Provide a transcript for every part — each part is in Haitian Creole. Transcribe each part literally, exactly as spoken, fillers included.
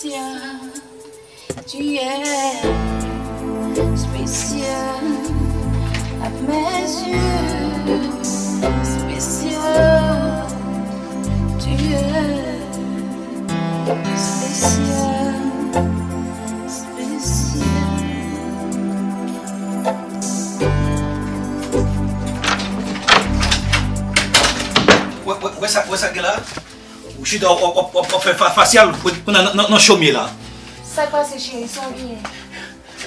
Tu es spécial à mes yeux, spécial. Tu es spécial, spécial. Wè, wè, wè sa, wè sa gen la? Ou chita, w ap, w ap, w ap, w ap fè fa-, fasyal pou, pou nan, nan, nan chomye la. Sa k pase, cheri? Sa w genyen?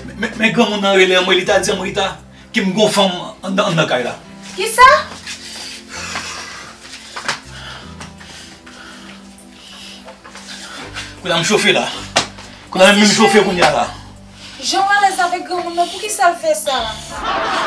Men, men, men granmoun nan rele anmwe, li ta di anmwe, li ta ke m gon fanm anndan, anndan kay la. Kisa? Kounye a m chofe la. Kounye a m menm chofe kounye a la. Jan w alèz avèk granmoun nan, poukisa l fè sa?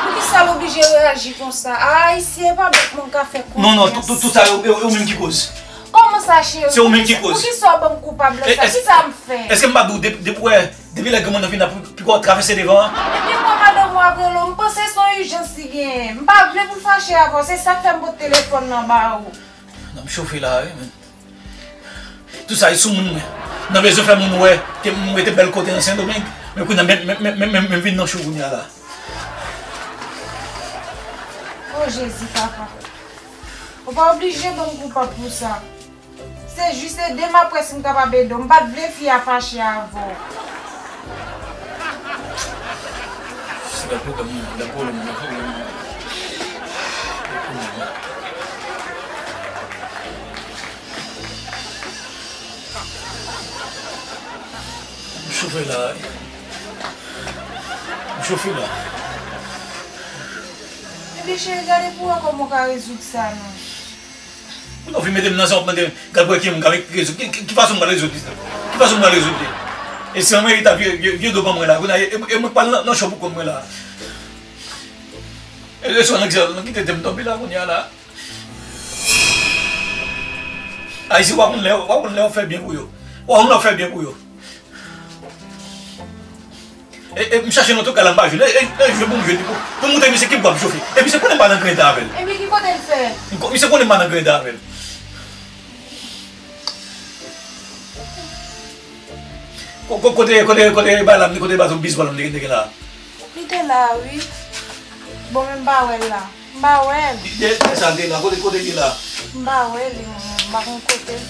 Poukisa l oblije reyaji konsa? A, Ayisyen, e pa bèt moun ka fè konfyans. Non, non, tout, tout, tout sa, yo, yo, yo menm ki koz. Kòman sa, cheri? Se ou menm ki koz. Poukisa w ban m koupab nan sa? Kisa m fè? Èske m pa di w depi, depi w wè, depi lè granmoun nan vin la, pi, pi kò travèse devan an? Epi mwen, madanm ou ap rele w, m panse se yon ijans li genyen. M pa vle pou l fache avè w, se sa k fè m pote telefòn nan ba ou. Non, m chofe la, wi, men. Tout sa, e sou moun mwen. Nan bezwen fè moun wè ke m rete bèl kote nan Sendomeng. Men kounye a, men, men, men, men, men, men vin nan cho kounye a la. O Jezi, papa. Ou pa oblije ban m koupab pou sa. Se jis ede m apre si m kapab ede w. M pa t vle fi a fache avè w. Se pa pwoblèm, non, pa pwoblèm, pa pwoblèm. M chofe la, wi. M chofe la. Ebyen, cheri, gade pou wè kòman w ka rezoud sa, non. Ou nan fin mete m nan sa, w ap mande m, gad pou wè ki moun k ap rezoud. Ki, ki, ki fason m pral rezoud li sa? Ki fason m pral rezoud li? E se anmwe li ta vye, vye, vye do ban mwen la. Kounye a, e, e, e mwen k pral nan, nan cho pou kont mwen la. E, e swa nan kisa, nan kite tè m tonbe la, kounye a la. Ayisyen, w a konn lè, w a konn lè w fè byen pou yo. W a konn lè w fè byen pou yo. E, e, m chache nan tout kay la, m pa jwenn. E, e, e, jwenn pou m jwenn li pou, pou m montre misye ki bwa m chofe. E misye konnen m pa nan grenda avè l. Epi ki kote l fè? M ko-, misye konnen m pa nan grenda avè l. Ko-, ko-, kote, kote, kote bay la m, kote baton bizbòl la m te gen la? Li te la, wi. Bon, men m pa wè l la. M pa wè l. Li te, li te sa, li te la. Kote, kote li la? M pa wè li, mwen menm. M pa konn kote l.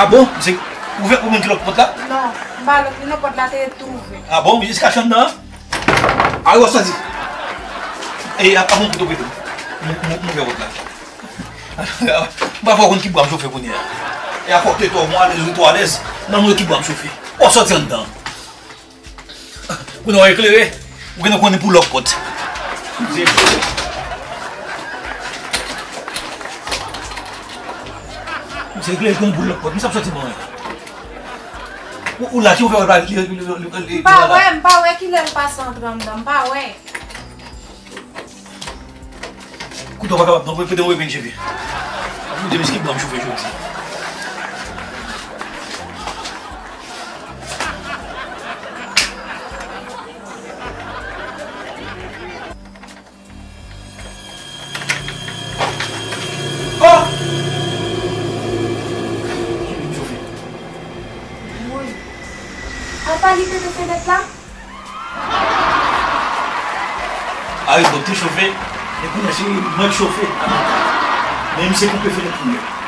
A bon? Se ou fè, ou menm ki lòk pòt la? Non, m pa lòk li non, pòt la te tou ouvè. A bon? Jiska chanm nan? A, ou sòti. E, a, a bon, kote w prete m? M, m, m ouvè pòt la. M pa fè w konn ki bwa m chofe kounye a. E a fò w te twò bon alèz, ou twò alèz. Nan mwen ki bwa m chofe. Ou sòti anndan. Kounye a w eklere, ou gentan konnen pou lòk pòt. Misye eklere konnen pou lòk pòt. Misye ap sòti bon. Ou, ou la, ki ou fè wè li, li, li, li, li, li, m pa wè, m pa wè kilè l pase antre anndan, m pa wè. Koute w pa kapab non, prete mwen pen cheve. Ap montre misye ki bwa m chofe jodi. Oh! Ki bwa m chofe. Woy. Apa li pete fenèt la? A wi, bon, te chofe. E kounye a, se mwen k chofe. Men misye koupe fenèt pou mwen.